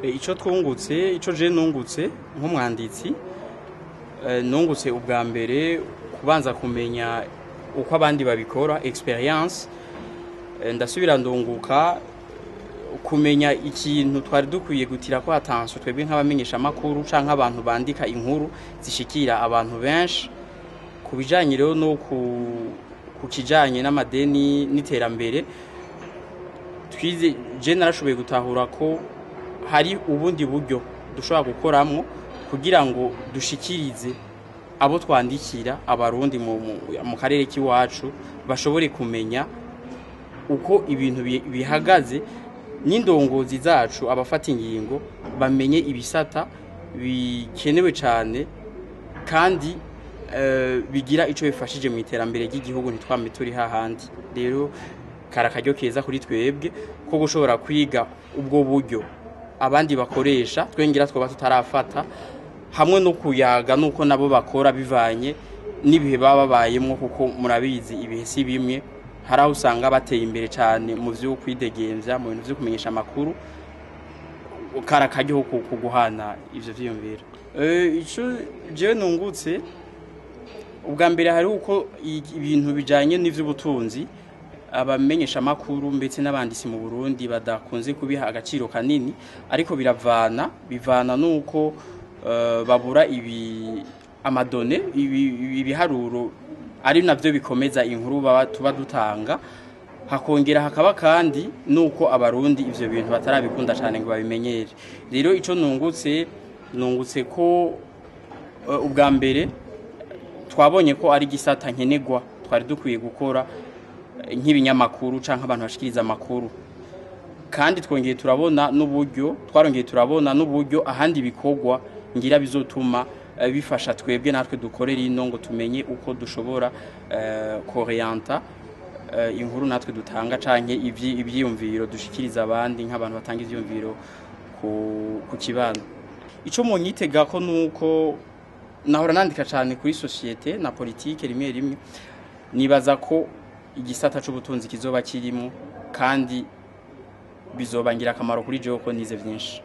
Ico twungutse, ico je nungutse nk'umwanditsi, nungutse ubwa mbere kubanza kumenya uko abandi babikora, experience. Ndasubira ndunguka kumenya ikintu twari dukwiye gutira ko attention twebwe nk'abamenyesha makuru canke abantu bandika inkuru zishikira abantu benshi. Ku bijanye rero no ku kijanye n'amadeni n'iterambere twize, je narashoboye gutahura ko hari ubundi buryo dushobora gukoramwo kugira ngo dushikirize abo twandikira, Abarundi mu karere k'iwacu bashobore kumenya uko ibintu bihagaze, n'indongozi zacu, abafata ingingo, bamenye ibisata bikenewe cyane kandi bigira ico bifashije mu iterambere ry'igihugu, ntitwame turi hahandi. Rero kari akaryo keza kuri twebwe ko gushobora kwiga ubwo buryo abandi bakoresha twengera twaba tutarafata, hamwe no kuyaga nuko nabo bakora bivanye n'ibihe baba babayemwo, kuko murabizi ibihe si bimwe. Hari aho usanga bateye imbere cyane mu vyo kwidegemvya, mu bintu vyo kumenyesha amakuru. Kari akaryo ko guhana ivyo vyiyumviro. Ico jewe nungutse ubwa mbere, hari uko ibintu bijanye n'ivy'ubutunzi abamenyesha amakuru ndetse n'abanditsi mu Burundi badakunze kubiha agaciro kanini, ariko biravana, bivana nuko babura ibi ama données, ibiharuro ari navyo bikomeza inkuru baba tuba dutanga. Hakongera hakaba kandi nuko Abarundi ivyo bintu batarabikunda cyane ngo babimenyere. Rero ico nungutse, nungutse ko ubwa mbere twabonye ko ari gisata nkenerwa twari dukwiye gukora nk'ibinyamakuru canke abantu bashikiriza amakuru, kandi twongeye turabona n'uburyo, twarongeye turabona n'uburyo ahandi bikorwa, ngira bizotuma bifasha twebwe natwe dukorera ino ngo tumenye uko dushobora korienta inkuru natwe dutanga canke ivyiyumviro dushikiriza abandi nk'abantu batanga ivyiyumviro ku kibano. Ico munyitega ko nuko nahora nandika cyane kuri société na politique rimwe rimwe, nibaza ko igisata c'ubutunzi kizoba kirimo kandi bizoba ngira akamaro kuri jewe ko nize vyinshi.